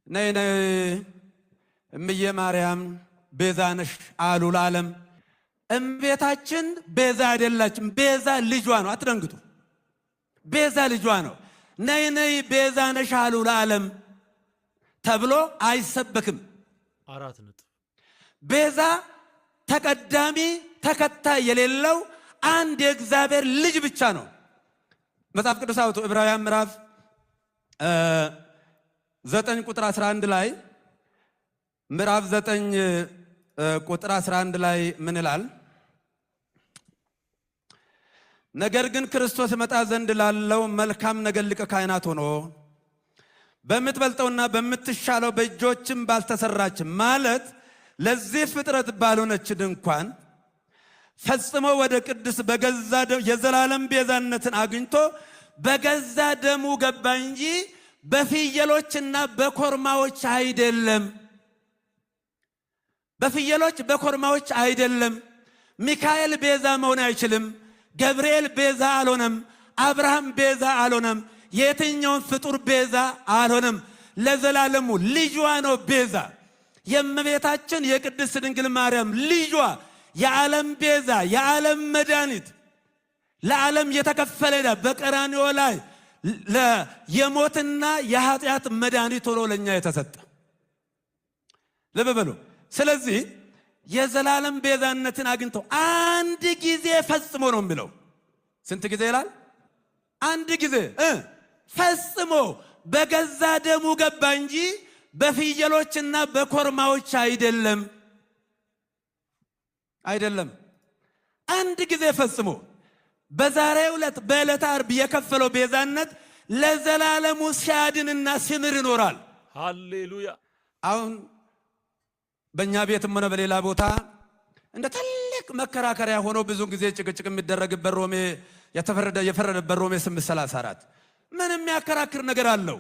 ነይ ነይ እምዬ ማርያም ቤዛ ነሽ አሉ ለዓለም። እመቤታችን ቤዛ አይደለችም። ቤዛ ልጇ ነው። አትደንግጡ። ቤዛ ልጇ ነው። ነይ ነይ ቤዛ ነሽ አሉ ለዓለም ተብሎ አይሰበክም። 4 ነጥብ። ቤዛ ተቀዳሚ ተከታይ የሌለው አንድ የእግዚአብሔር ልጅ ብቻ ነው። መጽሐፍ ቅዱስ አውጡ። ዕብራውያን ምዕራፍ 9 ቁጥር 11 ላይ፣ ምዕራፍ 9 ቁጥር 11 ላይ ምን ይላል? ነገር ግን ክርስቶስ ይመጣ ዘንድ ላለው መልካም ነገር ሊቀ ካህናት ሆኖ በምትበልጠውና በምትሻለው በእጆችም ባልተሰራች፣ ማለት ለዚህ ፍጥረት ባልሆነች ድንኳን ፈጽሞ ወደ ቅድስት በገዛ የዘላለም ቤዛነትን አግኝቶ በገዛ ደሙ ገባ እንጂ በፍየሎችና በኮርማዎች አይደለም። በፍየሎች በኮርማዎች አይደለም። ሚካኤል ቤዛ መሆን አይችልም። ገብርኤል ቤዛ አልሆነም። አብርሃም ቤዛ አልሆነም። የትኛውም ፍጡር ቤዛ አልሆነም። ለዘላለሙ ልጇ ነው ቤዛ። የእመቤታችን የቅድስት ድንግል ማርያም ልጇ የዓለም ቤዛ፣ የዓለም መድኃኒት፣ ለዓለም የተከፈለ ዕዳ በቀራንዮ ላይ የሞትና የኃጢአት መድኃኒት ሆኖ ለእኛ የተሰጠ። ልብ በሉ። ስለዚህ የዘላለም ቤዛነትን አግኝተው አንድ ጊዜ ፈጽሞ ነው የሚለው። ስንት ጊዜ ይላል? አንድ ጊዜ ፈጽሞ በገዛ ደሙ ገባ እንጂ በፍየሎችና በኮርማዎች አይደለም፣ አይደለም። አንድ ጊዜ ፈጽሞ በዛሬው ዕለት በዕለተ ዓርብ የከፈለው ቤዛነት ለዘላለሙ ሲያድንና ሲምር ይኖራል። ሃሌሉያ። አሁን በእኛ ቤትም ሆነ በሌላ ቦታ እንደ ትልቅ መከራከሪያ ሆኖ ብዙ ጊዜ ጭቅጭቅ የሚደረግበት ሮሜ የፈረደበት ሮሜ 8:34 ምን የሚያከራክር ነገር አለው?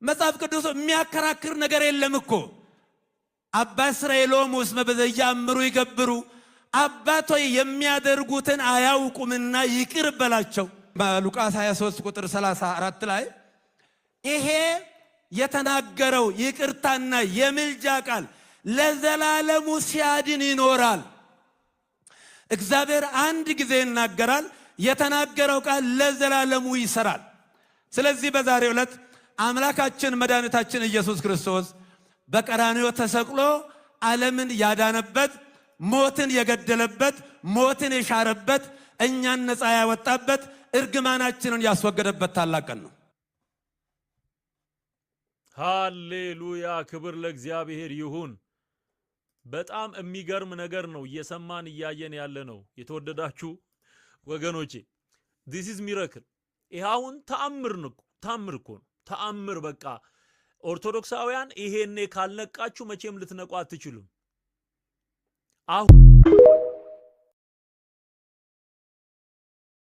መጽሐፍ ቅዱስ የሚያከራክር ነገር የለም እኮ። አባ ስረይ ሎሙ እስመ በዘኢያአምሩ ይገብሩ፣ አባት ሆይ የሚያደርጉትን አያውቁምና ይቅር በላቸው። ሉቃስ 23 ቁጥር 34 ላይ ይሄ የተናገረው ይቅርታና የምልጃ ቃል ለዘላለሙ ሲያድን ይኖራል። እግዚአብሔር አንድ ጊዜ ይናገራል። የተናገረው ቃል ለዘላለሙ ይሰራል። ስለዚህ በዛሬው ዕለት አምላካችን መድኃኒታችን ኢየሱስ ክርስቶስ በቀራንዮ ተሰቅሎ ዓለምን ያዳነበት፣ ሞትን የገደለበት፣ ሞትን የሻረበት፣ እኛን ነፃ ያወጣበት፣ እርግማናችንን ያስወገደበት ታላቅ ቀን ነው። ሃሌሉያ! ክብር ለእግዚአብሔር ይሁን። በጣም የሚገርም ነገር ነው እየሰማን እያየን ያለ ነው። የተወደዳችሁ ወገኖቼ፣ this is miracle። ይህ አሁን ተአምር ነው፣ ተአምር እኮ ነው። ተአምር በቃ። ኦርቶዶክሳውያን ይሄኔ ካልነቃችሁ መቼም ልትነቁ አትችሉም። አሁን